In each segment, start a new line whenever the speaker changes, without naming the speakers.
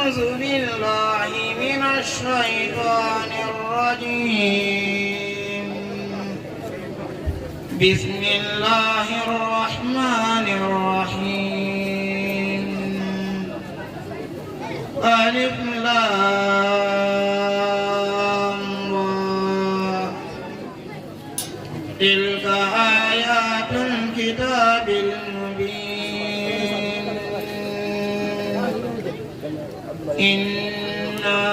أعوذ بالله من الشيطان الرجيم بسم الله الرحمن الرحيم ألف لام را تلك آيات الكتاب المبين إنا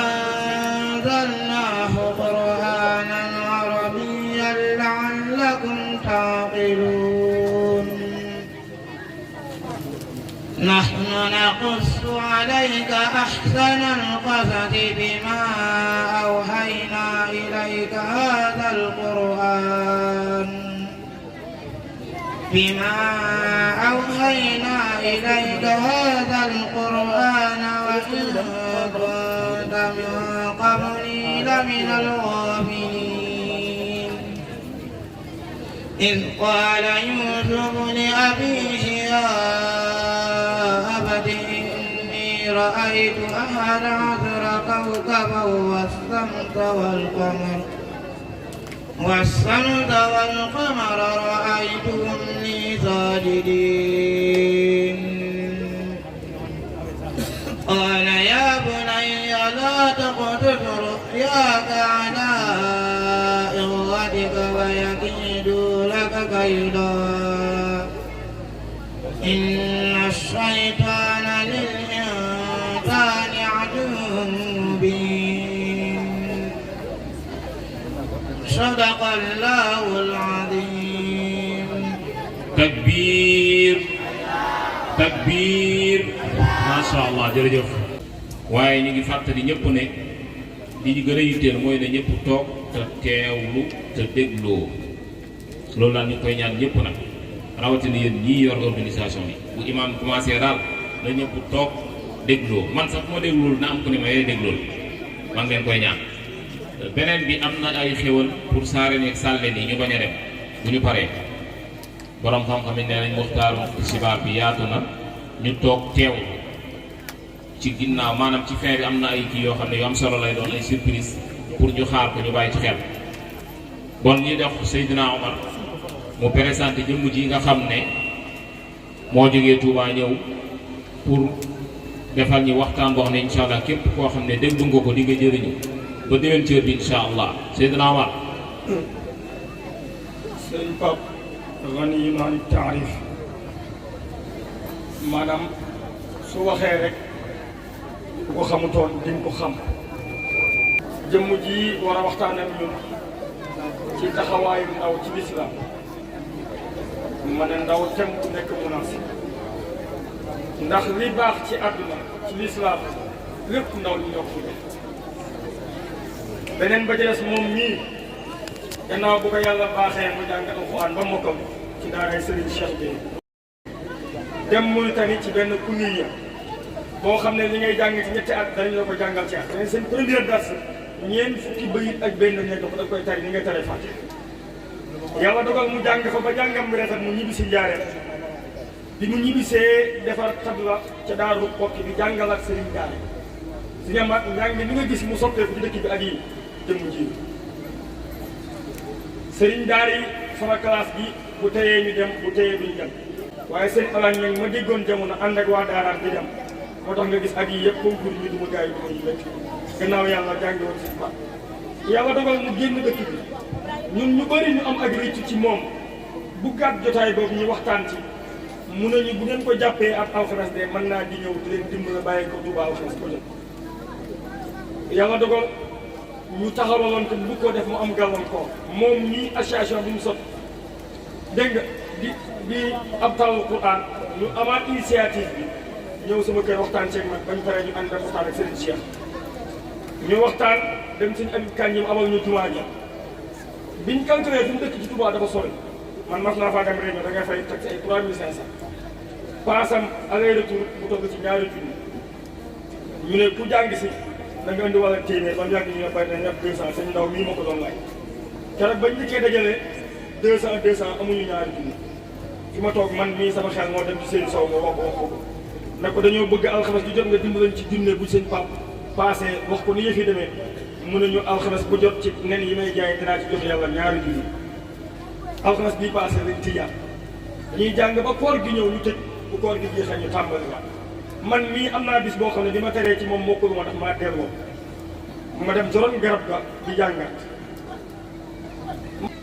أنزلناه قرآنا عربيا لعلكم تعقلون نحن نقص عليك أحسن القصص بما أوحينا إليك هذا القرآن وإن كنت من قبله لمن الغافلين إذ قال يوسف لأبيه يا أبت إني رأيت 11 كوكبا والقمر رأيتهم لي ساجدين قال يا بني لا تقصص رؤياك على إخوتك ويكيدوا لك كيدا إن الشيطان للإنسان عدو مبين صدق الله العظيم
takbir takbir masha Allah jërëjëf waaye ñu ngi fàttali ñëpp ne li ñu gën a yitteel mooy ne ñëpp toog te teewlu te dégloo loolu daal ñu koy ñaan ñëpp nag rawatina yéen ñii yor organisation yi bu imaam commencé daal na ñëpp toog dégloo man sax moo dégluwul na am ko ne ma yee déglool maa ngi leen koy ñaan beneen bi am na ay xéwal pour saare neeg sàlle nii ñu bañ a dem bu ñu paree borom xam-xam yi nee nañ muxtaaru sibaar bi yaatu na ñu toog teew ci ginnaaw maanaam ci fin bi am na ay kii yoo xam ne yu am solo lay doon ay surprise pour ñu xaar ko ñu bàyyi ci xel bon ñi def Seydina Omar mu présenté jëmm ji nga xam ne moo jógee Touba ñëw pour defal ñi waxtaan boo xam ne incha allah képp koo xam ne déglu nga ko di nga jëriñu ba déwén cër bi incha allah Seydina Omar.
sëñ Pape ganiyun an taarif maanaam su waxee rek bu ko xamutoon di nga ko xam jëmm ji war a waxtaan ak ñun ci taxawaayu ndaw ci lislaam ma ne ndaw tem ku nekk munaasib ndax li baax ci àdduna ci lislaam lépp ndaw li ñoo ko fi beneen ba ca des moom mii gannaaw bu ko yàlla baaxee mu jàng alxuraan ba mokkam ci daaray Serigne Cheikh bi dem Mauritanie ci benn kulliya boo xam ne li ngay jàng ci ñetti at dañ la ko jàngal ci at dañ seen première dars ñeent fukki bayit ak benn nekk ko da koy tari ni ngay tare fàtte yàlla dogal mu jàng fa ba jàngam bi rafet mu ñibbi si Njaaréem bi mu ñibbisee defar tabla ca daaru Kokki bi jàngal ak Serigne Daara si ñamaat njàng mi nga gis mu soppeeku ci dëkk bi ak yi jëmm ji Serigne Daara yi sama classe bi bu teyee ñu dem bu teyee duñ dem waaye seen alañ ñag ma déggoon jamono ànd ak waa daaraat di dem moo tax nga gis ak yi yëpp concours ñu duma gars yi duma ñu métti gannaaw yàlla jàngi woon si ba yàlla dogal mu génn dëkk bi ñun ñu bëri ñu am ak réccu ci moom bu gàtt jotaay boobu ñu waxtaan ci mun nañu bu ngeen ko jàppee ak alxames de mën naa di ñëw di leen dimbali bàyyi ko Touba alxames ko jot yàlla dogal ñu taxawaloon ko bu ko def mu am gàllankoor moom ñii association bi mu sot dégg nga di ab tawul Quran ñu amaat initiative bi ñëw sama kër waxtaan ceeg man bañ paree ñu ànd ak waxtaan ak Serigne Cheikh ñu waxtaan dem suñu Habib Kane ñi amal ñu jumaa ja biñ calculé fi mu dëkk ci Touba dafa sori man mas naa faa dem réunion da ngay fay tax ay 3500 paasam aller retour bu toll ci ñaari junni ñu ne ku jàng si da nga indi wala téeméer ba mu yàgg ñu ne bari na ñett 200 sëñ ndaw mii ma ko doon laaj keroog bañ njëkkee dajale 200 amuñu ñaari junni fi ma toog man mii sama xel moo dem ci seen sow moo wax ko ne ko dañoo bëgg alxames ju jot nga dimbalañ ci junne bu sëñ Pape passé wax ko ni yëf yi demee mu ne ñu alxames bu jot ci nen yi may jaay dinaa ci jox yàlla ñaari junni. alxames bii passé lañ tijjaat ñuy jàng ba koor gi ñëw ñu tëj bu koor gi jeexee ñu tàmbali waat man mii am naa bis boo xam ne bi ma teree ci moom mokkul moo tax maa delloo ma dem joroon garab ga di jàngat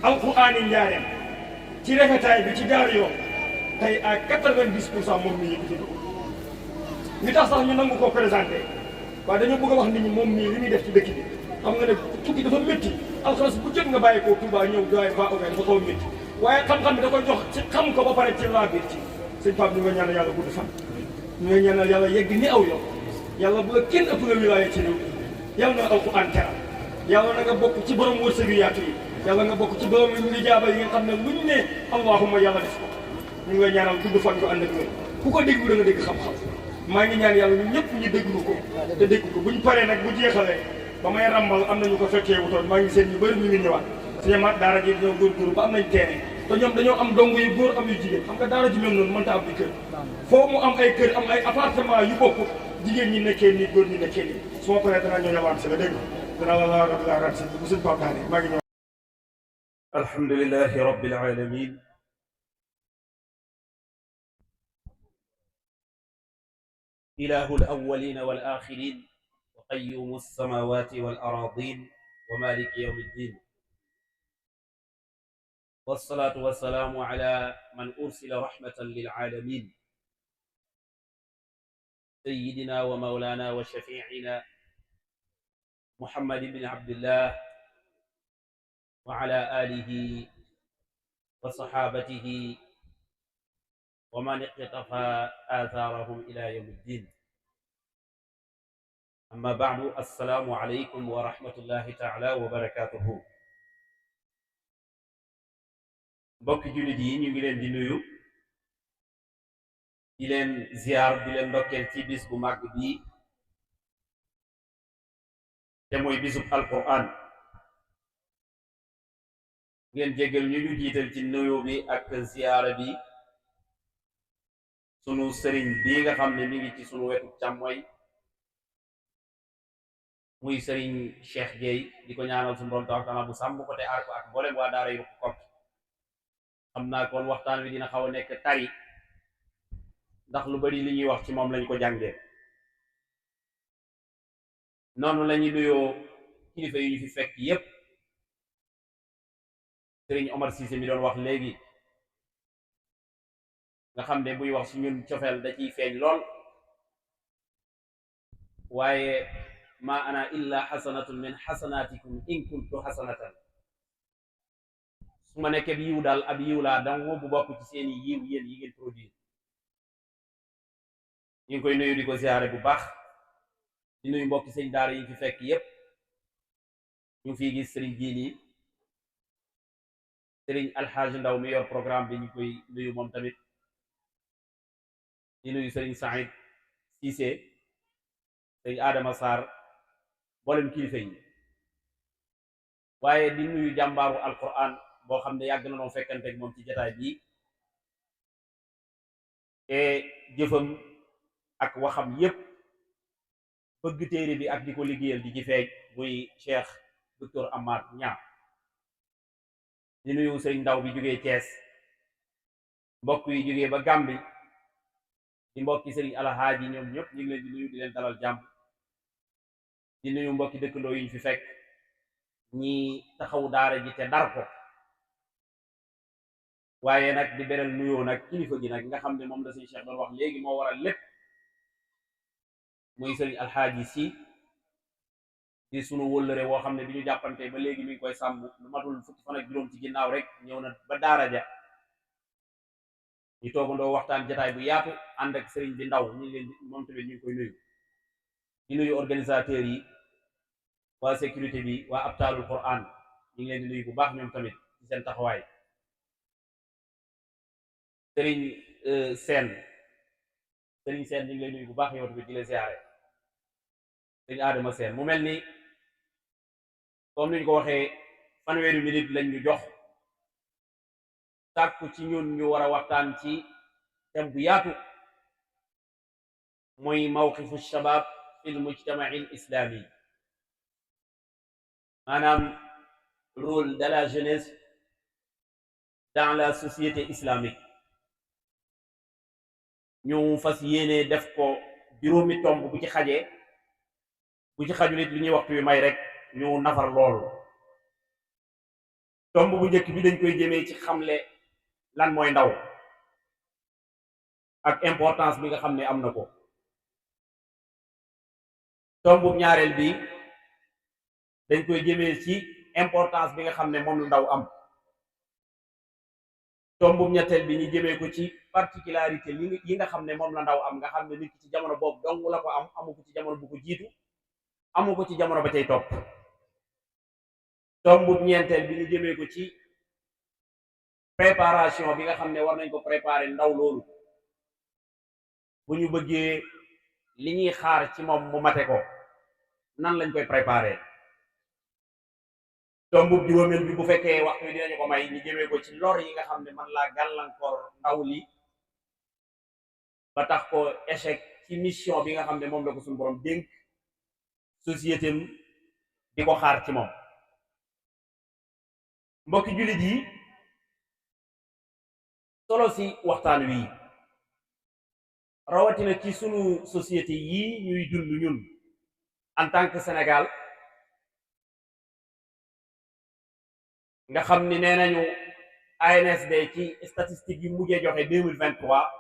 alxuraan yi njaareem ci rafetaay bi ci jaar yoon tey à 90% moom mii yëkkati ko li tax sax ñu nangu koo présenté waaye dañoo bëgg a wax nit ñi moom mii li muy def ci dëkk bi xam nga ne tukki dafa métti alxames bu jot nga bàyyi koo Touba ñëw doy ba oga dafa xaw a métti waaye xam-xam bi da koy jox ci xam ko ba pare ci laa biir ci sëñ Pape ñu nga ñaanal yàlla gudd fan ñu nga ñaanal yàlla yegg ni aw yoon yàlla bu la kenn ëpp la wilaaya ci réew yàlla na alxuraan teral yàlla na nga bokk ci borom wërsëg yu yaatu yi yàlla nga bokk ci borom yu ngi jaabal yi nga xam ne luñ ne allahumma yàlla def ko ñu nga ñaanal gudd fan ko ànd ak wér ku ko déglu da nga dégg xam-xam maa ngi ñaan yàlla ñun ñëpp ñu déglu ko te dégg ko buñ paree nag bu jeexalee ba may rambal am nañu ko fekkee wutoon maa ngi seen ñu bëri ñu ngi ñëwaat suñu mat daara ji dañoo góorgóorlu ba am nañ teene te ñoom dañoo am dong yu góor am yu jigéen xam nga daara ji mel noonu mënta am di kër foo mu am ay kër am ay appartement yu bokk jigéen ñi nekkee nii góor ñi nekkee nii su ma paree danaa ñëw ñëwaat si la dégg danaa la rabila rat si bu suñ Pape daane maa ngi ñëw
alhamdulillahi rabbil alamin إله الأولين والآخرين وقيوم السماوات والأراضين ومالك يوم الدين والصلاة والسلام على من أرسل رحمة للعالمين سيدنا ومولانا وشفيعنا محمد بن عبد الله وعلى آله وصحابته ومن اقتفى آثارهم إلى يوم الدين أما بعد السلام عليكم ورحمة الله تعالى وبركاته mbokki jullit yi ñu ngi leen di nuyu di leen ziar di leen ndokkeel ci bis bu màgg bii te mooy bisub alquran ngeen jéggal ñu ñu jiital ci nuyu bi ak ziyaara bi sunu sëriñ bii nga xam ne mi ngi ci sunu wetu càmmooy muy sëriñ Cheikh Gueye di ko ñaanal sunu borom taala bu sàmm ko te aar ko ak mboolem waa daara yu ko xam naa kon waxtaan wi dina xaw a nekk tari ndax lu bari li ñuy wax ci moom lañ ko jàngee noonu lañuy nuyoo kilifa yu ñu fi fekk yépp sëriñ Omar Cissé mi doon wax léegi nga xam ne buy wax ci ñun cofeel da ciy feeñ lool waaye ma ana illa xasanatun min xasanatikum in kuntu xasanatan su ma nekkee bi yiw daal ab yiw laa danga bu bokk ci seeni yiw yéen yi ngeen produire ñu ngi koy nuyu di ko ziare bu baax di nuyu mbokki sëñ daara yi fi fekk yépp ñu ngi fiy gis sëriñ Jiili sëriñ Alxaaji Ndaw mi yor programme bi ñu koy nuyu moom tamit di nuyu sëriñ Saïd Cissé sëriñ Adama Sarr mboolem kilifa yi waaye di nuyu jàmbaaru alquran boo xam ne yàgg na noo fekkante ak moom ci jataay bii te jëfam ak waxam yépp bëgg téere bi ak di ko liggéeyal di ci feeñ muy Cheikh docteur Amar Ñaa di nuyu sëriñ Ndaw bi jógee Thiès mbokk yi jógee ba Gàmbi di mbokki sëriñ Alhaaji ñoom ñëpp ñu ngi leen di nuyu di leen dalal jàmm di nuyu mbokki dëkkandoo yi ñu fi fekk ñi taxaw daara ji te dar ko waaye nag di beral nuyoo nag kilifa gi nag nga xam ne moom la sëñ Cheikh doon wax léegi moo waral lépp muy sëriñ Alhaaji Si di sunu wëllëre woo xam ne bi ñu jàppante ba léegi mi ngi koy sàmm lu matul fukki fan ak juróom ci ginnaaw rek ñëw na ba daara ja ñu toogandoo waxtaan jataay bu yaatu ànd ak sëriñ bi Ndaw ñu ngi leen moom tamit ñu ngi koy nuyu di nuyu organisateurs yi waa sécurité bi waa abtaalul Quran ñu ngi leen di nuyu bu baax ñoom tamit ci seen taxawaay sëriñ Seen ñu ngi lay nuyu bu baax yow tamit di la ziare sëriñ Adama Seen mu mel ni comme niñ ko waxee fanweeri minute lañ ñu jox sàkku ci ñun ñu war a waxtaan ci thème bu yaatu muy mawqifu shabab fi l mujtamaci l islami, maanaam rôle de la jeunesse dans la société islamique. ñu fas yéene def ko juróomi tomb, bu ci xajee, bu ci xajul it li ñuy waxtu wi may rek ñu nafar loolu. tomb bu njëkk bi dañ koy jëmee ci xamle lan mooy ndaw ak importance bi nga xam ne am na ko. tomb bu ñaareel bi dañ koy jëmee ci importance bi nga xam ne moom la ndaw am. tomb bu ñetteel bi ñu jëmee ko ci particularité yi nga xam ne moom la ndaw am, nga xam ne nit ki ci jamono boobu dong la ko am, amu ko ci jamono bu ko jiitu, amu ko ci jamono ba cay topp. tomb bu ñeenteel bi ñu jëmee ko ci préparation bi nga xam ne war nañ ko préparer ndaw loolu bu ñu bëggee li ñuy xaar ci moom mu mate ko, nan lañ koy préparer. tomb bu juróomeel bi bu fekkee waxtu yi dinañu ko may, ñu jëmee ko ci lor yi nga xam ne man laa gàllankoor ndaw li ba tax ko échec ci mission bi nga xam ne moom la ko suñu borom dénk société am di ko xaar ci moom. mbokki jullit yi, solo si waxtaan wi rawatina ci sunu société yi ñuy dund ñun en tant que Sénégal, nga xam ni nee nañu ANSD ci statistiques yi mujjee joxe 2023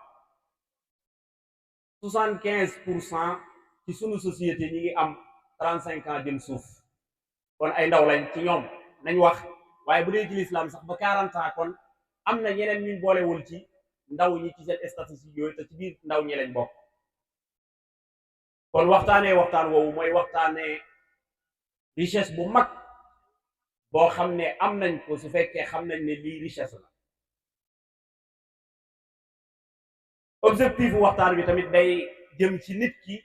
75% ci sunu société ñi ngi am 35 ans jëm suuf, kon ay ndaw lañ ci ñoom nañ wax. waaye bu dee ci lislaam sax ba 40 ans, kon am na ñeneen ñu boolewul ci ndaw ñi ci seen statistique yooyu, te ci biir ndaw ñi lañ bokk. kon waxtaan woowu mooy waxtaanee richesse bu mag boo xam ne am nañ ko, su fekkee xam nañ ne lii richesse la. objectif waxtaan bi tamit day jëm ci nit ki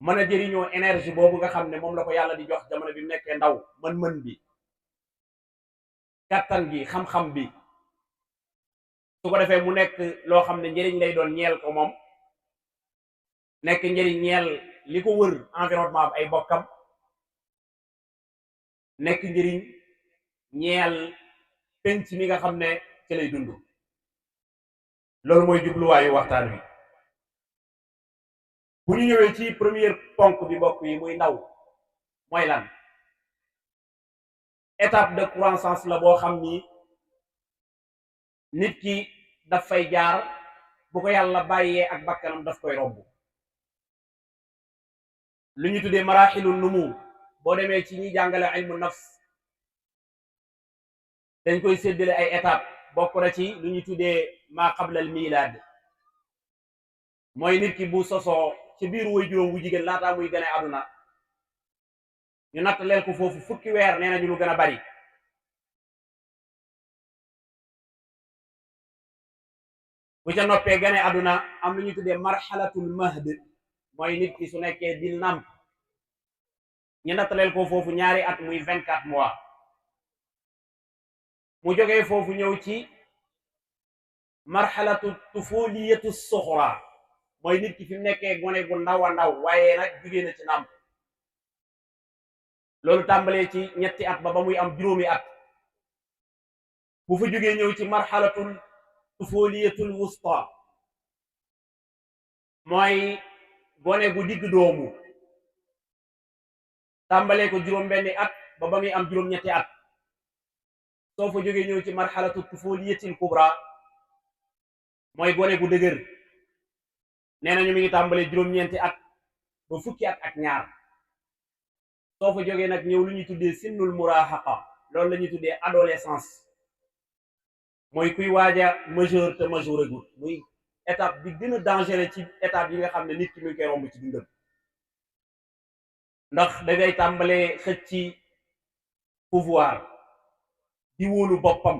mën a jëriñoo énergie boobu nga xam ne moom la ko yàlla di jox jamono bi mu nekkee ndaw, mën-mën bi, kàttan gi, xam-xam bi, su ko defee mu nekk loo xam ne njëriñ lay doon ñeel ko moom, nekk njëriñ ñeel li ko wër environnement bi, ay bokkam, nekk njëriñ ñeel penc mi nga xam ne ci lay dund. loolu mooy jubluwaayu waxtaan wi. bu ñu ñëwee ci première ponk bi mbokk yi, muy ndaw mooy lan? étape de croissance la boo xam ni nit ki daf fay jaar, bu ko yàlla bàyyee ak bakkanam daf koy romb. lu ñu tuddee maraxilu numu, boo demee ci ñi jàngale ilmu nafs dañ koy séddale ay étape. bokk na ci lu ñu tuddee ma qabla al milad, mooy nit ki bu sosoo ci biir way juróom wu jigéen laataa muy gane àdduna, ñu natt leen ko foofu fukki weer, nee nañu lu gën a bari. bu ca noppee gane àdduna am lu ñu tuddee marxalatul mahd, mooy nit ki su nekkee di nàmp, ñu natt leen ko foofu ñaari at, muy 24 mois. mu jógee foofu ñëw ci marxalatu tufuliyatu suxra, mooy nit ki fi mu nekkee gone gu ndaw a ndaw, waaye nag jugee na ci nàmp. loolu tàmbalee ci ñetti at ba muy am juróomi at. bu fa jógee ñëw ci marxalatul tufuliyatul wusta, mooy gone gu digg doomu, tàmbalee ko juróom-benni at ba muy am juróom-ñetti at. soo fa jógee ñëw ci marxalatu tufuliyatil kubra, mooy gone gu dëgër, nee nañu mi ngi tàmbalee juróom-ñeenti at ba fukki at ak ñaar. soo fa jógee nag ñëw lu ñuy tuddee sinnul murahaqa, loolu la ñuy tuddee adolescence, mooy kuy waaja majeur te majeuragul, muy étape bi gën a dangereux ci étape yi nga xam ne nit ki muy koy romb ci dundam. ndax da ngay tàmbalee xëcc ci pouvoir, di wóolu boppam,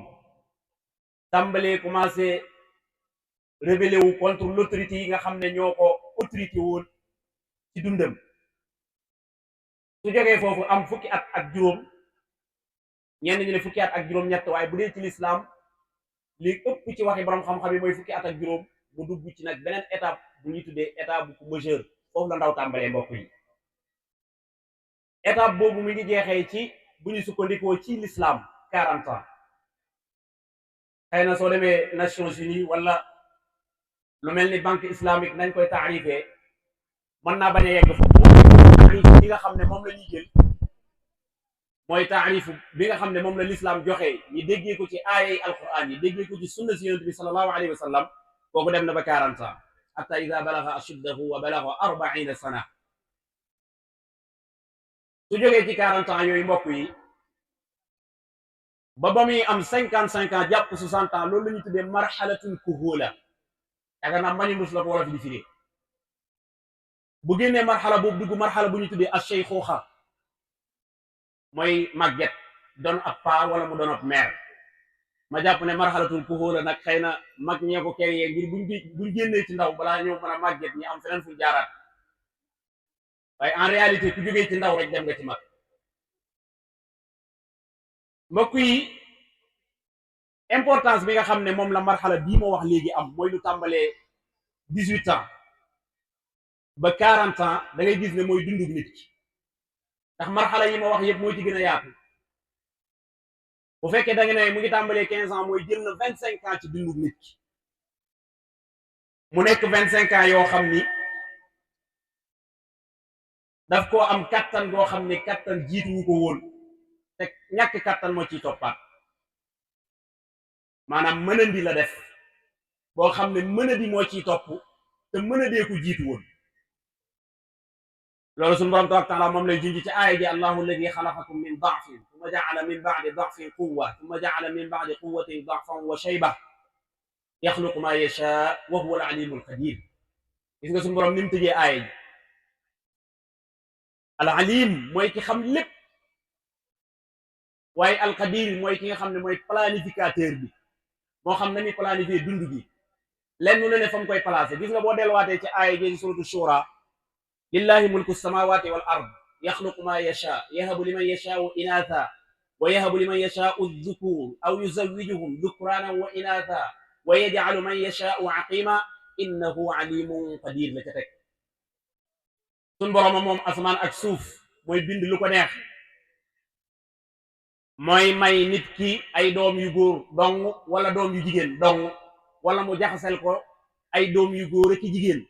tàmbalee commencé rébellé wu contre l'autorité yi nga xam ne ñoo ko autorité woon ci dundam. su jógee foofu am fukki at ak juróom, ñenn ñu ne fukki at ak juróom-ñett, waaye bu dee ci lislaam li ëpp ci waxi borom xam-xam yi mooy fukki at ak juróom, mu dugg ci nag beneen étape bu ñuy tuddee étape bu majeur foofu la ndaw tàmbalee mbokk yi. étape boobu mi ngi jeexee ci bu ñu sukkandikoo ci l'islam 40 ans. xëy na soo demee Nations Unies wala lu mel ni banque islamique nañ koy taarifee mën naa bañ a yegg foofu. taarif bi nga xam ne moom la ñuy jël mooy taarif bi nga xam ne moom la l'islam joxe ñi déggee ko ci aayay alquran yi déggee ko ci sunna si yonent bi sallallahu alayhi wa sallam kooku dem na ba 40 ans hatta ida balaga ashuddahu wa balaga 40 sana. su jógee ci 40 ans yooyu mbokk yi ba muy am 55 ans jàpp 60 ans loolu la ñuy tuddee marxalatul kuhula yaakaar naa mañu mus la ko wolof di firi. bu génnee marxala boobu dugg marxala bu ñu tuddee ash-shaykhuxa mooy màgget doon ab paa wala mu doon ab mère. ma jàpp ne marxalatul kuhula nag xëy na mag ñee ko créé ngir buñ génnee ci ndaw balaa ñëw mën a màgget ñi am feneen fu jaaraat waaye en réalité ku jógee ci ndaw rek dem nga ci mag. mbokk yi importance bi nga xam ne moom la marxala bii moo wax léegi am mooy lu tàmbalee 18 ans ba 40 ans da ngay gis ne mooy dundug nit ki ndax marxala yi ma wax yëpp mooy ci gën a yaatu. bu fekkee da nga ne mu ngi tàmbalee 15 ans mooy jël na 25 ans ci dundug nit ki mu nekk 25 ans yoo xam ni daf koo am kattan goo xam ne kattan jiituwu ko woon te ñàkk kattan moo ciy toppaat maanaam mënandi la def boo xam ne mënadi moo ciy topp te mënadee ko jiitu woon. loolu suñu borom tabaaraka taala moom lay junj ci aaya ji allahu alladi xalaqakum min da'fin thumma ja'ala min ba'di da'fin quwwa thumma ja'ala min ba'di quwwatin da'fan wa shayba yaxluqu ma yasha wa huwa al-alimul qadir. gis nga suñu borom ni mu tëjee aaya ji al alim mooy ki xam lépp waaye al qadir mooy ki nga xam ne mooy planificateur bi moo xam na ni planifier dund gi lenn lu ne fa mu koy placé. gis nga boo delluwaatee ci aaya ji suratu shura lillahi mulku samawati wal ard yaxluqu ma yasha yahabu liman yashau inatha wa yahabu liman yashau dhukur aw yuzawwijuhum dhukranan wa inatha wa yaj'alu man yashau aqima innahu alimun qadir la ca teg. sun borooma moom asamaan ak suuf mooy bind lu ko neex mooy may nit ki ay doom yu góor dong wala doom yu jigéen dong wala mu jaxasel ko ay doom yu góor ak jigéen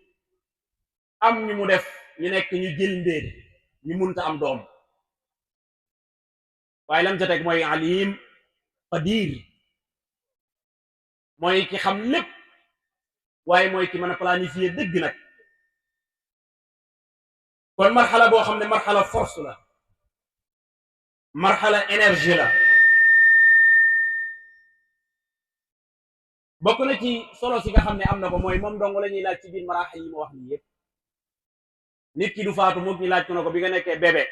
am ñu mu def ñu nekk ñu jël ndéer ñu munta am doom waaye lam ca teg mooy alim qadir mooy ki xam lépp waaye mooy ki mën a planifier dëgg nag. kon marxala boo xam ne marxala force la marxala énergie la bokk na ci solo si nga xam ne am na ko mooy moom dong la ñuy laaj ci biir maraaxil yi ma wax nii yëpp. nit ki du faatu moom ñu laaj ko na ko bi nga nekkee bébé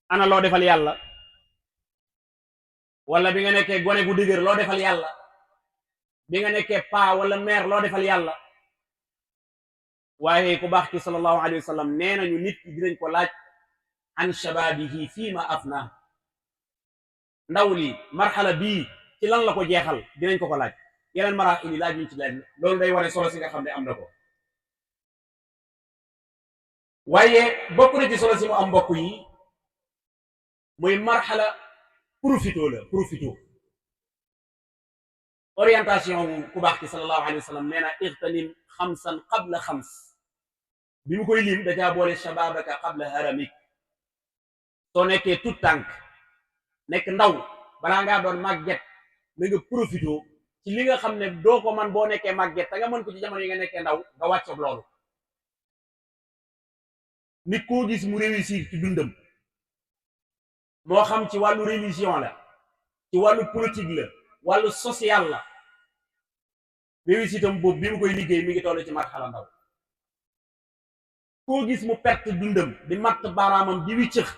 ana loo defal yàlla wala bi nga nekkee gone gu dëgër loo defal yàlla bi nga nekkee paa wala mère loo defal yàlla. waaye ku baax ki sallallahu alayhi wa sallam nee nañu nit ki dinañ ko laaj an shababihi fii ma afna ndaw li marxala bii ci lan la ko jeexal dinañ ko laaj. yeneen maraaxil yi laaj ñu ci leen loolu day wane solo si nga xam ne am na ko. waaye bokk na ci solo si mu am mbokk yi muy marxala profito la profito. orientation ku baax ki sallallahu alayhi wa sallam nee na igtanim xamsan qabla xams bi mu koy lim dajaa boole shababaka qabla haramik. soo nekkee tout tànk nekk ndaw balaa ngaa doon màgget na nga profito ci li nga xam ne doo ko man boo nekkee màgget te nga mën ko ci jamono yi nga nekkee ndaw nga wàccoog loolu. nit koo gis mu réussir ci dundam moo xam ci wàllu religion la ci wàllu politique la wàllu social la réussitam boobu bi mu koy liggéey mi ngi toll ci marxala ndaw. koo gis mu perte dundam di matt baaraamam di wiccax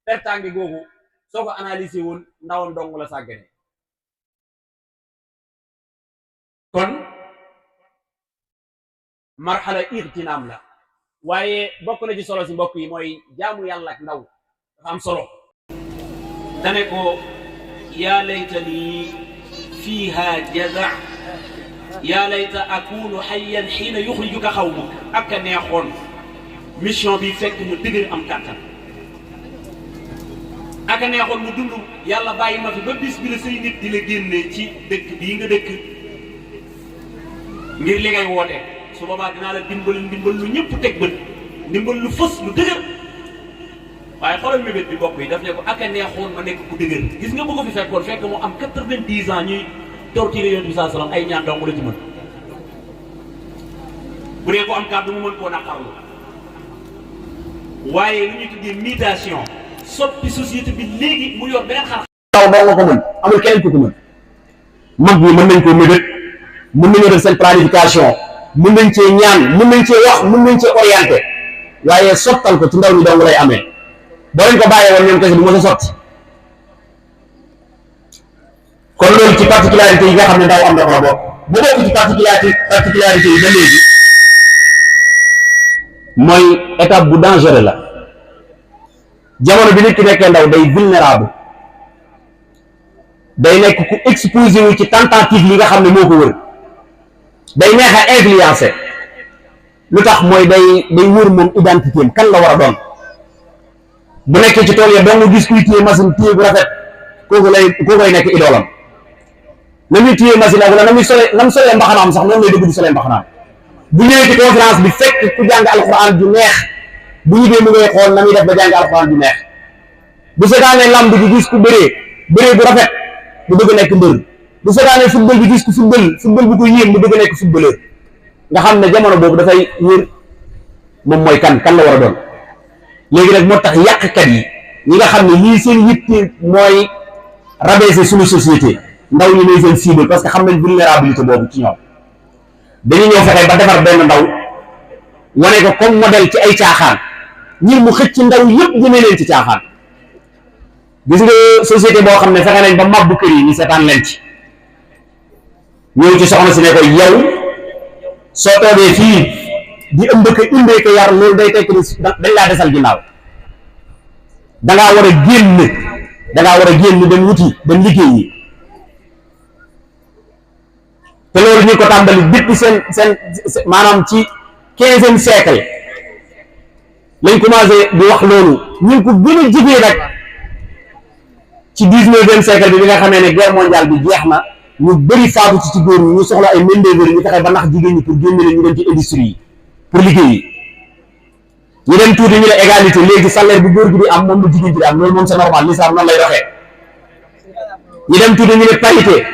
pertange googu soo ko analysé woon ndawam dong la sàggane. kon marxala irtinaam la. waaye bokk na ci solo si mbokk yi mooy jaamu yàlla ak ndaw dafa am solo. dane ko yaa laytani fiiha jaza yaa layta akunu hayyan xiina yuxrijuka xawmuk ak a neexoon mission bi fekk mu dëgër am kàttan ak a neexoon mu dund yàlla bàyyi ma fi ba bis bi la say nit di la génne ci dëkk bii nga dëkk ngir li ngay woote su boobaa dinaa la ndimbal lu ñëpp teg bët ndimbal lu fës lu dëgër waaye xoolal mébét bi bokk yi daf ne ko ak a neexoon ma nekk ku dëgër gis nga bu ko fi fekkoon fekk mu am 90 ans ñuy torturé Yonent bi sallallahu alayhi wasallam ay ñaan dong la ci mën bu dee ko am kàddu mu mën koo naqarlu waaye lu ñuy tuddee mutation soppi société bi léegi mu yor beneen xar.
taw doo nga ko mën amul keneen ku ko mën mag ñi mën nañ koo mébét mën nañoo def seen planification mën nañ cee ñaan mën nañ cee wax mën nañ cee orienté waaye sottal ko ci ndaw ñi dong lay amee boo leen ko bàyyee woon ñoom kese du mën a sotti kon loolu ci particularité yi nga xam ne ndaw am na ko la bokk bu bokk ci particularité yi ba léegi mooy étape bu dangereux la jamono bi nit ki nekkee ndaw day vulnérable day nekk ku exposé wu ci tentative yi nga xam ne moo ko wër day neex a influencé lu tax mooy day wër moom identité am kan la war a doon bu nekkee ci tool ya doo nga gis kuy téye machine téye bu rafet kookoy nekk idoolam na muy téye machine ak wala na mu solee mbaxanaam sax noonu lay dëgg di solee mbaxanaam bu ñëwee ci conférence bi fekk ku jàng alxuraan ju neex bu ñibbee mu ngay xool na muy def ba jàng alxuraan ju neex bu seetaanee lamb ji gis ku bëree bu rafet mu bëgg nekk mbër bu seetaanee football bi gis ku football bu ko yéem mu bëgg nekk footballeur nga xam ne jamono boobu dafay wër moom mooy kan la war a doon léegi nag moo tax yàqkat yi ñi nga xam ne lii seen yitte mooy rabaisser suñu société ndaw ñi ñooy seen cible parce que xam nañ vulnérabilité boobu ci ñoom dañuy ñëw fexe ba defar benn ndaw wane ko comme modèle ci ay caaxaan ñi mu xëcc ndaw yëpp jëmee leen ci caaxaan gis nga société boo xam ne fexe nañ ba mabbu kër yi ñu seetaan leen ci ñëw ci soxna si ne ko yow soo toogee fii di ëmb ko indee ko yar loolu day tekk ni dañ laa desal ginnaaw dangaa war a génn dem wuti dem liggéey yi te loolu ñu ko tàmbali depuis seen maanaam ci 15e siècle lañ commencé di wax loolu ñu ko gën a jigee nag ci 19e siècle bi nga xamee ne guerre mondiale bi jeex na ñu bëri faatu ci góor ñi ñu soxla ay main-d'œuvre ñu fexe ba nax jigéen ñi pour génne leen ñu dem ci industrie yi pour liggéey yi ñu dem tuuti ñu ne égalité léegi salaire bu góor gi di am moom lu jigéen gi di am loolu moom c'est normal l'islam noonu lay doxee ñu dem tuuti ñu ne parité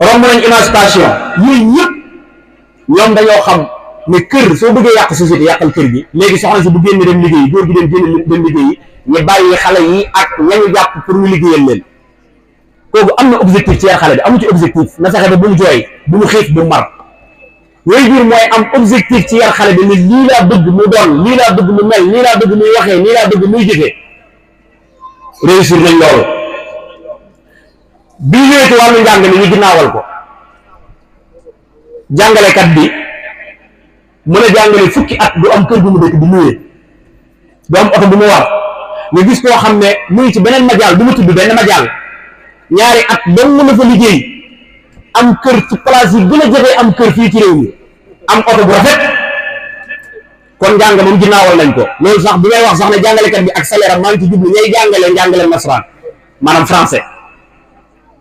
romb nañ émancipation yooyu ñëpp ñoom dañoo xam ne kër soo bëggee yàq société yàqal kër gi léegi soxna si bu génn dem liggéey góor gi dem liggéey ñu bàyyi xale yi ak ñañu jàpp pour ñu liggéeyal leen kooku am na objectif ci yar xale bi amu ci objectif na fexe ba bu mu jooy bu mu xiif bu mu mar yooyu jur mooy am objectif ci yar xale bi ne lii laa bëgg mu doon lii laa bëgg mu mel nii laa bëgg muy waxee nii laa bëgg muy jëfee réussir nañ loolu bi ñëwee ci wàllu njàng mi ñu ginnaawal ko jàngalekat bi mën a jàngale fukki at du am kër gu mu dëkk bu nuyee du am oto bu mu war nga gis koo xam ne muy ci beneen majaal du mu tudd benn majaal ñaari at dong mën na fa liggéey am kër ci place yi gën a jege am kër fii ci réew mi am oto bu rafet kon njàng moom ginnaawal nañ ko loolu sax bi may wax sax ne jàngalekat bi ak salaire am maa ngi ci jublu ñay jàngale nasaraan maanaam français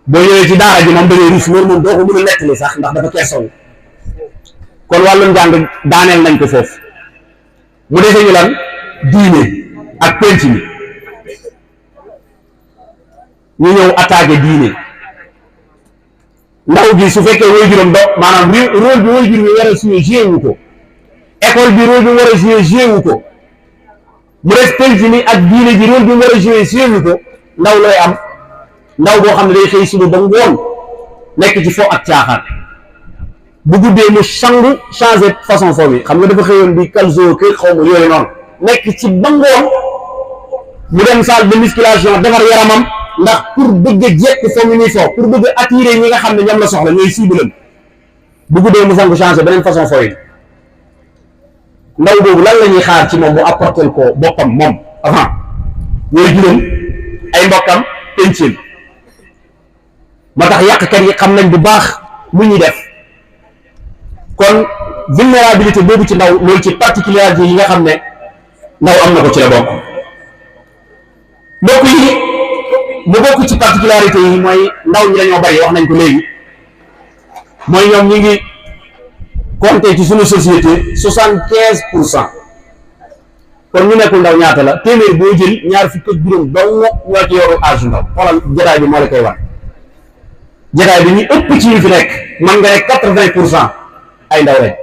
boo ñëwee ci daara ji moom da ngay ruus loolu moom doo ko mën a nettali sax ndax dafa kersoon kon wàllum njàng daaneel nañ ko foofu mu defee ñu lan diine ak penc mi ñu ñëw attaqué diine ndaw gi su fekkee waajuram do maanaam rôle bi waajur bi war a joué wu ko école bi rôle bi war a joué wu ko mu def penc mi ak diine ji rôle bi war a joué wu ko ndaw looy am ndaw boo xam ne day xëy suba ba ngoon nekk ci fo ak caaxaan bu guddee mu sangu changé façon fo bi xam nga dafa xëyoon di calzo kër xaw ma yooyu noonu nekk ci ba ngoon mu dem salle de musculation defar yaramam ndax pour bëgg a jekk fo mi muy fo pour bëgg a attirer ñi nga xam ne ñoom la soxla ñooy cible bu guddee mu sangu changé beneen façon fo yi ndaw boobu lan la ñuy xaar ci moom mu apporter ko boppam moom avant ñooy juróom ay mbokkam pencil moo tax yàqkat yi xam nañ bu baax lu ñuy def. kon vulnérabilité boobu ci ndaw loolu ci particularité yi nga xam ne ndaw am na ko ci la bokk. mbokk yi mu bokk ci particularité yi mooy ndaw ñi dañoo bari wax nañ ko léegi, mooy ñoom ñi ngi compter ci suñu société 75%. kon ñu nekkul ndaw ñaata la téeméer boo jël ñaar fukk ak juróom dong ñoo ci yoru âge ndaw. xoolal jotaay bi moo la koy wan, jotaay bi ñu ëpp ci ñu fi nekk man nga ne 80% ay ndaw lañ.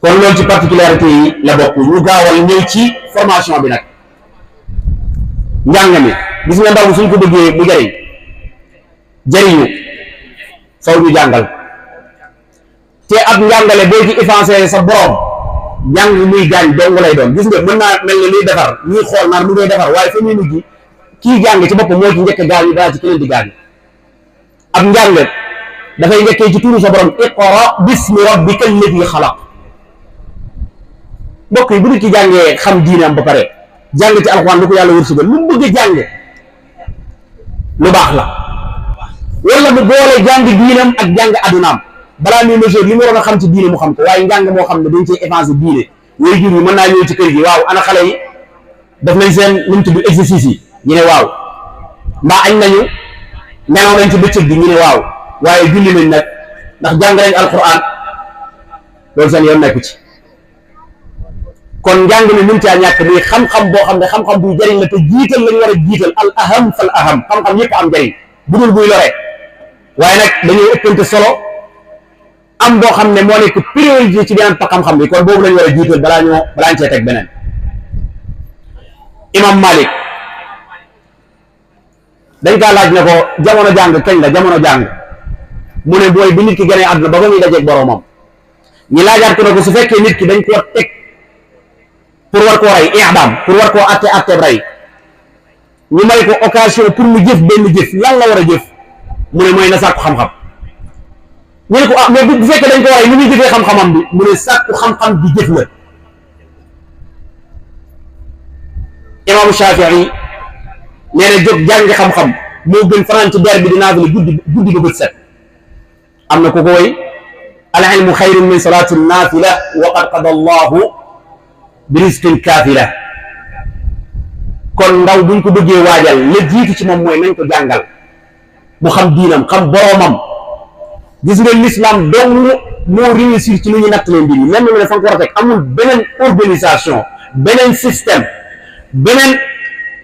kon loolu ci particularité yi la bokk. ñu gaawal ñëw ci formation bi nag. njàng mi gis nga ndaw suñ ko bëggee bu jariñu faw ñu jàngal te ab njàngale boo ci effacé sa borom njàng muy gaañ dong lay doon. gis nga mën naa mel ne luy defar ñuy xool naan lu ngay defar, waaye fa muy mujj kii jàng ci boppam moo ci njëkk gaañ yi daa ci keneen di gaañ. ab njàng dafay njëkkee ci tuuru sa borom, iqra bismi rabbika alladi xalaq. mbokk yi bu nit ki jàngee xam diinam ba pare jàng ci alxuraan lu ko yàlla wërsëgal lu mu bëgg a jàng lu baax la, wala mu boole jàng diinam ak jàng addunaam. balaa muy mesure li mu waroon a xam ci diine mu xam ko, waaye njàng moo xam ne dañ cee avancé diine. yooyu jur yi mën naa ñëw ci kër gi, waaw ana xale yi def nañ seen nu mu tudd exercice yi, ñu ne waaw, mbaa añ nañu nelaw nañ ci bëccëg bi, ñu ne waaw, waaye julli nañ nag ndax jàng nañ alxuraan, loolu seen yoon nekku ci. kon njàng mi mënut a ñàkk muy xam-xam boo xam ne xam-xam buy jëriñ la te jiital lañ war a jiital al aham fal aham. xam-xam yëpp am njëriñ bu dul buy lore, waaye nag dañuy ëppante solo am boo xam ne moo nekk priorité ci beneen xam-xam bi, kon boobu lañ war a jiital balaa ñu cee teg beneen. imam Malik dañ kaa laaj ne ko jamono jàng kañ la jamono jàng, mu ne mooy bi nit ki gënee àdduna ba ba muy dajeeg boromam. ñi laajaat ko ne ko su fekkee nit ki dañ koo teg pour war koo rey i'dam, pour war koo atte rey, ñu may ko occasion pour mu jëf benn jëf, lan la war a jëf? mu ne mooy na sàkku xam-xam. ñu ne ko ah mais bu fekkee dañ ko rey ni muy jëfee xam-xamam bi, mu ne sàkku xam-xam bi jëf la. imaamu Shafii nee na jóg jàngi xam-xam moo gën fanaan ci der bi di naafila guddi ba bët set. am na ku ko woy al ilmu xayrun min salaati naafila wa qad qada allahu bi rizqin kaafila. kon ndaw buñ ko bëggee waajal la jiitu ci moom mooy nañ ko jàngal mu xam diinam xam boroomam. gis nga l'islam dong moo réussir ci lu ñu natt leen mbir yi, même ne fa nga ko war a teg amul beneen organisation, beneen système, beneen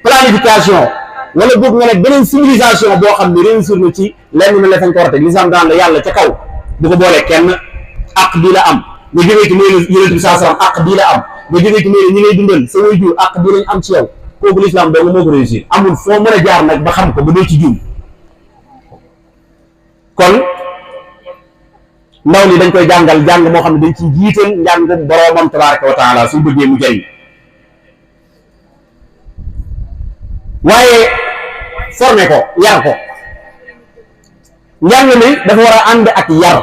planification, wala boog nga ne beneen civilisation boo xam ne réussir na ci lenn ne fa nga ko war a teg. l'islam daan la yàlla ca kaw bu ko boolee kenn, àq bii la am nga jógee ci mooy yonent bi saa salaam, àq bii la am nga jógee ci mooy ñi ngay dundal sa waajur, àq bii lañ am ci yow. kooku l'islam dong moo ko réussir, amul foo mën a jaar nag ba xam ko ba doo ci juum. kon ndaw li dañ koy jàngal jàng moo xam ne dañ ciy jiital njàngum boroomam tabaraka wa taala suñ bëggee mu jëriñ. waaye formé ko, yar ko. njàng mi dafa war a ànd ak yar.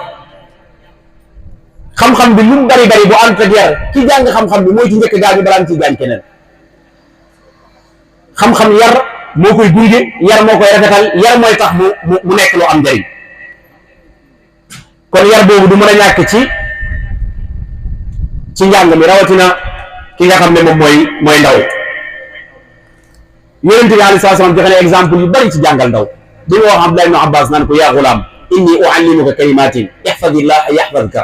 xam-xam bi lu mu bari bari bu ànd ak yar, ki jàng xam-xam bi mooy ci njëkk gaañu balaa mu ciy gaañ keneen. xam-xam yar moo koy gunge, yar moo koy rafetal, yar mooy tax mu nekk lu am njëriñ. kon yar boobu du mën a ñàkk ci njàng mi, rawatina ki nga xam ne moom mooy ndaw. yonent bi alayhi salaam joxe na exemple yu bari ci jàngal ndaw. dañu wax Abdullah ibn Abbas naan ko yaa gulaam inni uallimuka kalimatin ihfadillaha yahfadka.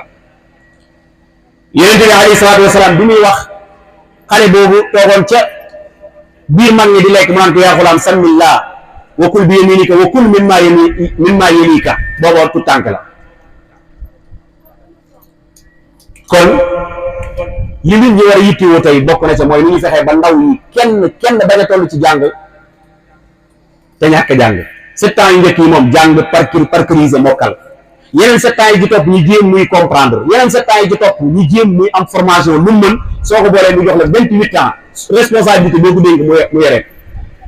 yonent bi alayhi salaatu wasalaam bi muy wax xale boobu toogoon ca biir mag ñi di lekk mu naan ko yaa gulaam sammillah wa kul bi yaminika wa kul mimma yalika, boobu tout tànk la. kon li nit ñi war a yittewoo tey bokk na ca mooy ni ñu fexee ba ndaw yi kenn bañ a toll ci jàng te ñàkk jàng. 7 ans yu njëkk yi moom jàng parcourir mokkal, yeneen 7 ans yi ci topp ñu jéem muy comprendre, yeneen 7 ans yi ci topp ñu jéem muy am formation lu mu mën, soo ko boolee mu jox la 28 ans responsabilité boo ko dénk mu yore.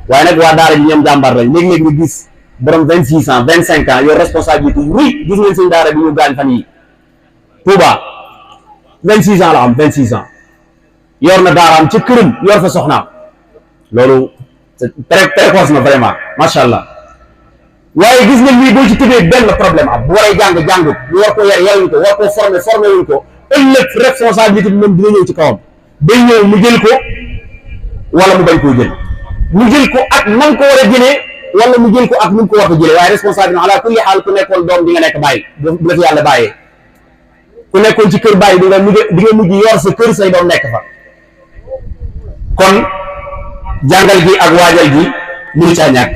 waaye nag waa daara ji ñoom jàmbar lañ, léeg-léeg nga gis borom 26 ans 25 ans yor responsabilité yu rëy. gis ngeen seen daara bi ñu gaañ fan yi Touba 26 ans la am, 26 ans yor na daaraam ci këram, yor fa soxnaam. loolu c'est précoce na vraiment, macha allah. waaye gis nga lii boo ci tëbee benn problème am bu waree jàng ñu war ko yar yaruñ ko war ko formé wuñ ko ëllëg responsabilité bi moom dina ñëw ci kawam day ñëw mu jël ko wala mu bañ koo jël mu jël ko ak nan ko war a jëlee wala mu jël ko ak nu mu ko war a jëlee waaye responsabilité ala kulli xaal ku nekkoon doom di nga nekk bàyyi bu la fi yàlla bàyyee ku nekkoon ci kër bàyyi di nga mujj yor sa kër say doom nekk fa kon jàngal gi ak waajal gi mënu caa ñàkk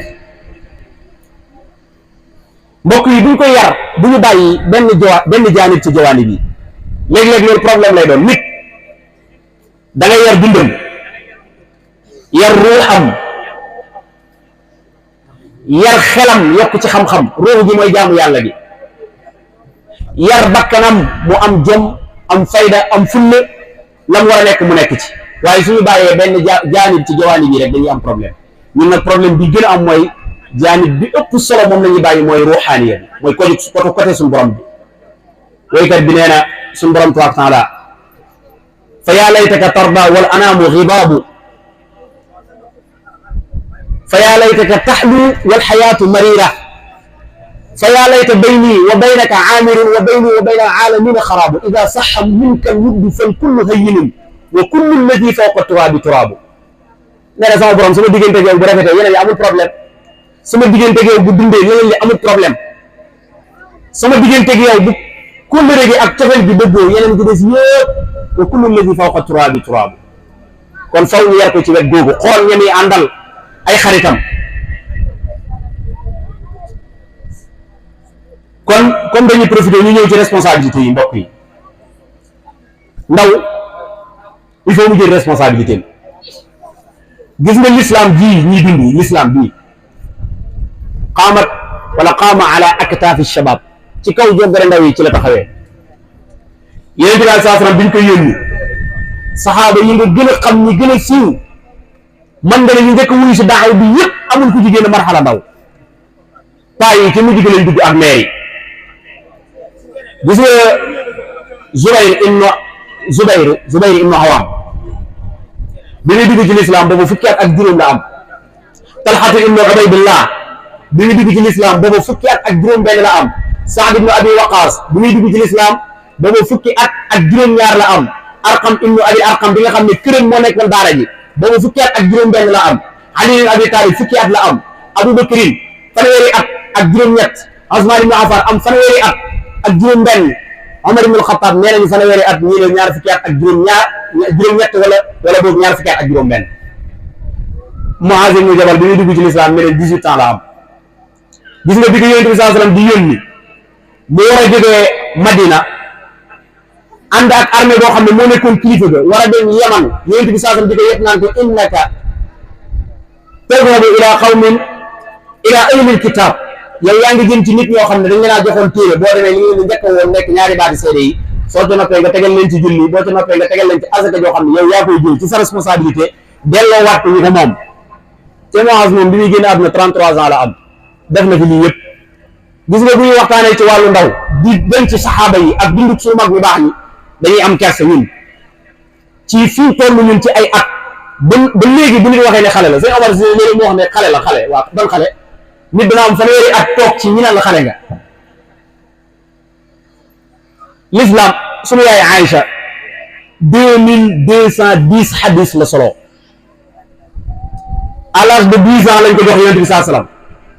mbokk yi buñ koy yar bu ñu bàyyi benn jaanib ci jawaani bi léeg-léeg loolu problème lay doon nit da ngay yar dundam yar ruuxam yar xelam yokk ci xam-xam ruux gi mooy jaamu yàlla gi yar bakkanam mu am jom am fayda am fulla lam war a nekk mu nekk ci waaye suñu bàyyee benn jaanib ci jawaani bi rek dañuy am problème ñun nag problème bi gën a am mooy jaanib bi ëpp solo moom la ñuy bàyyi mooy ruuxaaniya bi mooy côté suñu borom bi woykat bi nee na suñu borom tabaaraka taala fa yaa laytaka tarda wal anaamu xibaabu fa yaa laytaka taxlu wal xayaatu marira fa yaa layta bayni wa baynaka aamirun wa bayni wa bayna alaalamina xaraabu ida saxa minka alwuddu fal kullu hayyinun wa kullu alladi fawqa turaabi turaabu nee na sama borom sama digganteeg yow bu rafetee yeneen yi amul problème sama digganteeg yow bu dundee yeneen yi amul problème sama digganteeg yow bu kóllëre gi ak cofeel gi dëggoo yeneen gi des yëpp wa kullu alladi fawqa turaabi turaabu kon faw ñu yar ko ci wet googu xool ña muy àndal ay xaritam kon comme dañuy profité ñu ñëw ci responsabilité yi mbokk yi ndaw il faut mu jël responsabilité gis nga l'islam ji ñuy dund l'islam bii qaama ala aktaafi shabab ci kaw joggare ndaw yi ci la taxawee yeneen bi daal saa salaam bi ñu koy yónni saxaaba yi nga gën a xam ñi gën a siiw man nga ne ñu njëkk wuyu si daaw bi yëpp amul ku jigéen marxala ndaw paa yi ci mujj gi lañ dugg ak meer yi gis nga Zubayr ibnu Awaam bi muy dugg ci lislaam boobu fukki at ak juróom la am Talxatu ibnu Ubaydillah bi muy dugg ci lislaam boobu fukki at ak juróom benn la am Saad ibnu Abi Waqaas bi muy dugg ci lislaam boobu fukki at ak juróom ñaar la am Arqam ibnu Abi Arqam bi nga xam ne këram moo nekkoon daara ji boobu fukki at ak juróom benn la am Ali ibn Abi Talib fukki at la am Abu Bakrin fanweeri at ak juróom ñett Usmaan ibnu Affaan am fanweeri at ak juróom benn Omar ibn al-Khattab nee nañu fanweeri at ñii ne ñaar fukki at ak juróom ñett wala boog ñaar fukki at ak juróom benn Muaz ibn Jabal bi muy dugg ci lislaam ne 18 ans la am gis nga bi ko Yonent bi sallallahu alayhi wasallam di yónni mu war a jógee Madina ànd ak armée boo xam ne moo nekkoon kilifa ga war a dem Yaman Yonent bi sallallahu alayhi wasallam di ko yëpp naan ko innaka tadhabu ila qawmin ila ahlil kitab yow yaa ngi jëm ci nit ñoo xam ne dañ leen a joxoon téere boo demee li ngeen njëkk woon nekk ñaari baati seede yi soo ca noppee nga tegal leen ci julli boo ca noppee nga tegal leen ci asaka joo xam ne yow yaa koy jël ci sa responsabilité delloo waat ñu ko moom te Muaz moom bi muy génn àdduna 33 ans la am def na fi lii yëpp gis nga bu ñuy waxtaanee ci wàllu ndaw di dem ci saxaaba yi ak dunduk suñu mag ñu baax ñi dañuy am kersa ñun ci fii toll ñun ci ay at ba léegi bu nit waxee ne xale la sëñ Omar si léegi moo wax ne xale la xale waaw ban xale nit dana am fanweeri at toog ci ñi naan la xale nga l'islam sunu yaay Aïcha 2210 hadis la solo à l'âge de 10 ans lañ ko jox Yonent bi saa salaam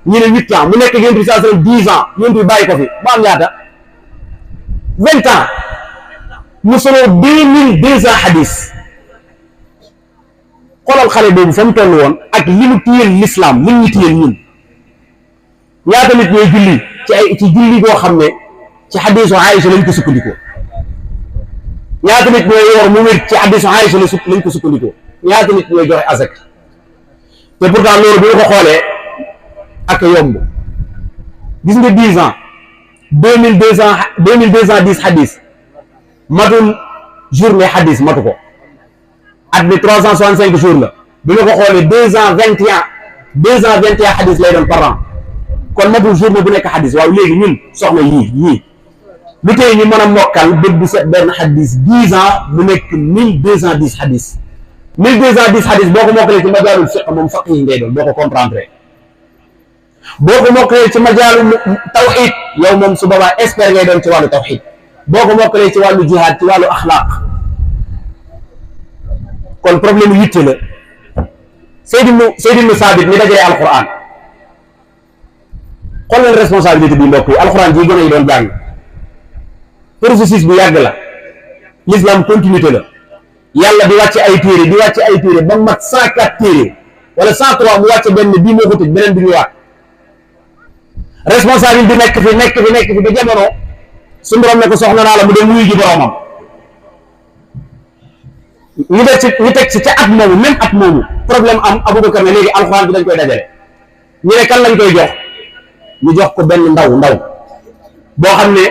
ñu ne 8 ans mu nekk Yonent bi saa salaam 10 ans Yonent bi bàyyi ko fi ba am ñaata 20 ans mu solo 2200 hadis xoolal xale boobu fa mu toll woon ak li mu téyel l'islam li ñu téyel ñun ñaata nit ñooy julli ci julli boo xam ne ci hadisu Aïcha lañ ko sukkandikoo ñaata nit ñooy yor mu wér ci hadisu Aïcha lañ ko sukkandikoo ñaata nit ñooy joxe azak te pourtant loolu bu ñu ko xoolee ak yomb gis nga 10 ans 2210 hadis matul journée hadis matu ko at bi 365 jours la bu ñu ko xoolee 221 hadis lay doon par an kon matul journée bu nekk hadis waaw léegi ñun soxna yii lu tey ñu mën a mokkal bët bu set benn hadis 10 ans bu nekk 1210 hadis 1210 hadis boo ko mokkalee ci majaalul fiqh moom faqih yi ngay doon boo ko comprendre boo ko mokkalee ci majaalu tawxid yow moom su boobaa expert ngay doon ci wàllu tawxid boo ko mokkalee ci wàllu jihaad ci wàllu axlaaq kon problème yitte la Seyd ibn Saabit mi dajale alquran xool leen responsabilité bi mbokk yi alquran ji gën a yi doon jàng processus bu yàgg la l'islam continuité la yàlla di wàcce ay téere ba mat 104 téere wala 103 mu wàcce benn bii moo ko tëj beneen bi ñëwaat responsable bi nekk fi ba jamono su borom ne ko soxla naa la mu dem wuyu ji boromam ñu teg ci ca at moomu même at moomu problème am Aboubacar ne léegi alxuraan bi dañ koy dajale ñu ne kan lañ koy jox ñu jox ko benn ndaw boo xam ne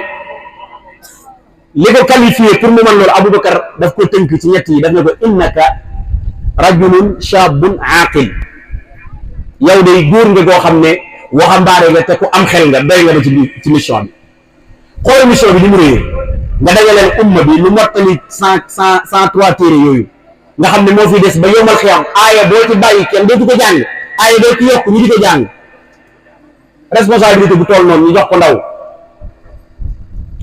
li ko qualifié pour mu mën loolu Aboubacar daf ko tënk ci ñett yi daf ne ko innaka rajulun shabun aqil yow day góor nga goo xam ne waxambaane nga te ku am xel nga doy nga ba ci mission bi xool mission bi ni mu réyee nga dajaleen umma bi lu mottali 103 téere yooyu nga xam ne moo fi des ba yombal xiyam aaya boo ci bàyyi kenn dootu ko jàng aaya doo ci yokk ñu di ko jàng responsabilité bu toll noonu ñu jox ko ndaw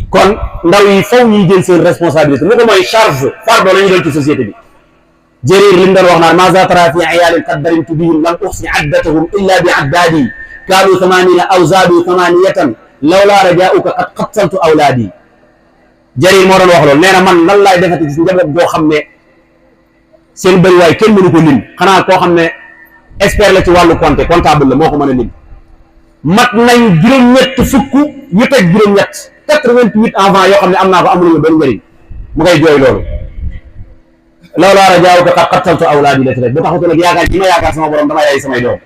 kon ndaw yi faw ñuy jël seen responsabilité lu ko mooy charge fardo la ñu doon ci société bi Jarir li mu doon wax naan maza tara fi ayaalin qad darimtu bihim lam uxsi addatahum illa bi addaadi kaanu 80 aw zaadu 8 lawlaa rajaauka qad qattaltu awlaadi Jarir moo doon wax loolu nee na man lan laay defati ci njaboot boo xam ne seen bëriwaay kenn mënu ko lim xanaa koo xam ne expert la ci wàllu comptable la moo ko mën a lim mat nañ juróom-ñett fukk yu teg juróom-ñett 88 enfants yoo xam ne am naa ko amuluñu benn njëriñ mu ngay jooy loolu lawlaa rajaauka qad qattaltu awlaadi la ci rek bu taxutoon ak yaakaar ji ma yaakaar sama borom dama yaay samay doom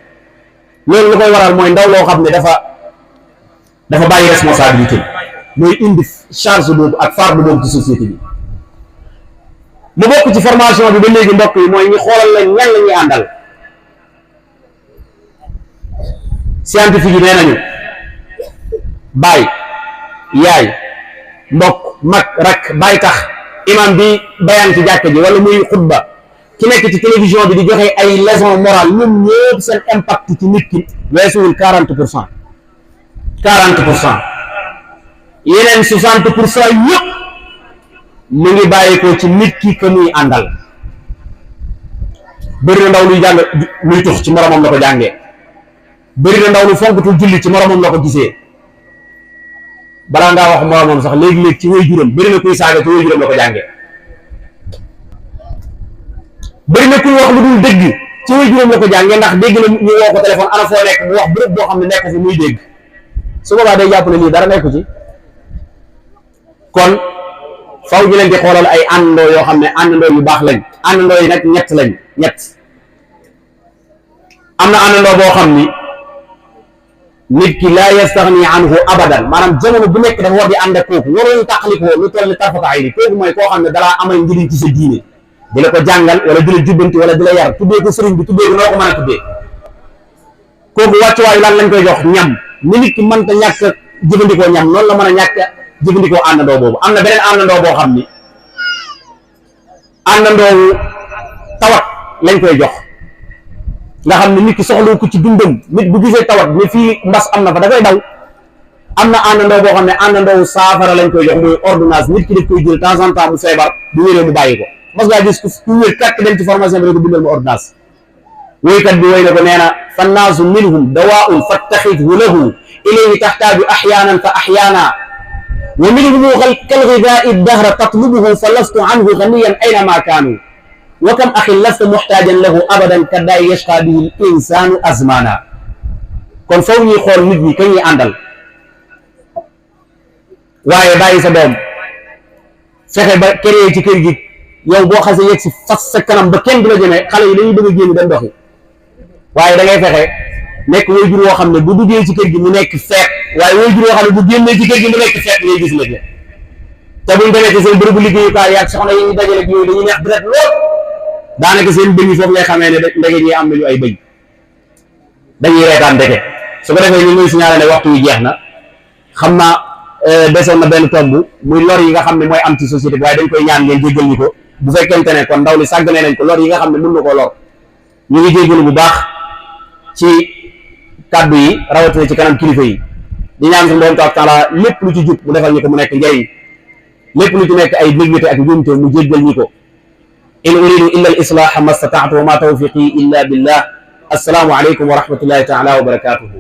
loolu lu koy waral mooy ndaw loo xam ne dafa bàyyi responsabilité mooy indi charge boobu ak farde boobu ci société bi mu bokk ci formation bi ba léegi mbokk yi mooy ñu xoolal leen ñan la ñuy àndal scientifique yi nee nañu baay yaay mbokk mag rak baay tax imam bi bayaan ci jàkk ji wala muy xutba ki nekk ci télévision bi di joxe ay leçon morale ñoom ñëpp seen impact ci nit ki weesuwul 40% yeneen 60% yëpp mu ngi bàyyi ko ci nit ki que muy àndal bëri na ndaw luy jàng luy tux ci moromam la ko jàngee bëri na ndaw lu fonkatul julli ci moromam la ko gisee balaa ngaa wax moromam sax léegi-léegi ci way juram bëri na kuy saaga ci way juram la ko jàngee bëri na kuy wax lu dul dëgg ci way juram la ko jàngee ndax dégg na ñu woo ko téléphone ana foo nekk mu wax bërëb boo xam ne nekk fi muy dégg su boobaa day jàpp ne lii dara nekku ci kon faw ñu leen di xoolal ay àndandoo yoo xam ne àndandoo yu baax lañ àndandoo yi nag ñett am na àndandoo boo xam ni nit ki laa yastaxni anhu abadan maanaam jamono bu nekk dafa war di ànd ak kooku waroon tàqalikoo lu toll ni tarfata ayni kooku mooy koo xam ne dalaa amal njëriñ ci sa diine di la ko jàngal wala di la jubbanti wala di la yar tuddee ko sëriñ bi tuddee ko noo ko mën a tuddee kooku wàccuwaayu lan lañ koy jox ñam ni nit ki mënta ñàkk jëfandikoo ñam noonu la mën a ñàkk jëfandikoo àndandoo boobu am na beneen àndandoo boo xam ni àndandoo tawat lañ koy jox nga xam ne nit ki soxla ko ci dundam nit bu gisee tawat ne fii mbas am na fa dafay daw am na àndandoo boo xam ne àndandoo saafara lañ koy jox mooy ordonnance nit ki daf koy jël temps en temps mu feebar bu wéree mu bàyyi ko mas ngaa gis ku wér kàkk dem ci pharmacien bi ne ko bindal ma ordonnance woykat bi woy na ko nee na fannaasu minhum dawaun fattaxidhu lahu ilayhi taxtaaju axyaanan fa axyaana wa minhum kalgidaai dahra tatlubuhu fa lastu anhu ganiyan aynama kaanu wa kam axin lasta muxtaajan lahu abadan kaddaay yashqa bihi l insaanu azmana kon faw ñuy xool nit ñi ka ñuy àndal waaye bàyyi sa doom fexe ba créé ci kër gi yow boo xasee yegg si fas sa kanam ba kenn du la jëmee xale yi dañuy bëgg a génn dem doxi waaye da ngay fexe nekk waajur woo xam ne bu duggee ci kër gi mu nekk feet waaye waajur woo xam ne bu génnee ci kër gi mu nekk feet ngay gis nag te buñ demee ci seen bërëbu liggéeyukaay yaag soxna yi ñu dajale ak yooyu dañuy neex deret lool daanaka seen bëñ yi foofu ngay xamee ne ndege ñi am nañu ay bëñ dañuy reetaan ndeke su ko defee ñu ngi signalé ne waxtu wi jeex na xam naa desoon na benn tomb muy lor yi nga xam ne mooy am ci société bi waaye dañ koy ñaan ngeen jéggal ñu ko bu fekkente ne kon ndaw li sàgganee nañ ko lor yi nga xam ne mën na koo lor ñu ngi jéggalu bu baax ci kàddu yi rawatina ci kanam kilifa yi di ñaan suñu borom taala lépp lu ci jub mu defal ñu ko mu nekk njariñ lépp lu ci nekk ay déggate ak njuumte mu jéggal ñi ko in uridu illa al islaha ma stata'tu wa ma tawfiqi illa billah assalaamu aleykum wa rahmatullahi taala wa barakatuhu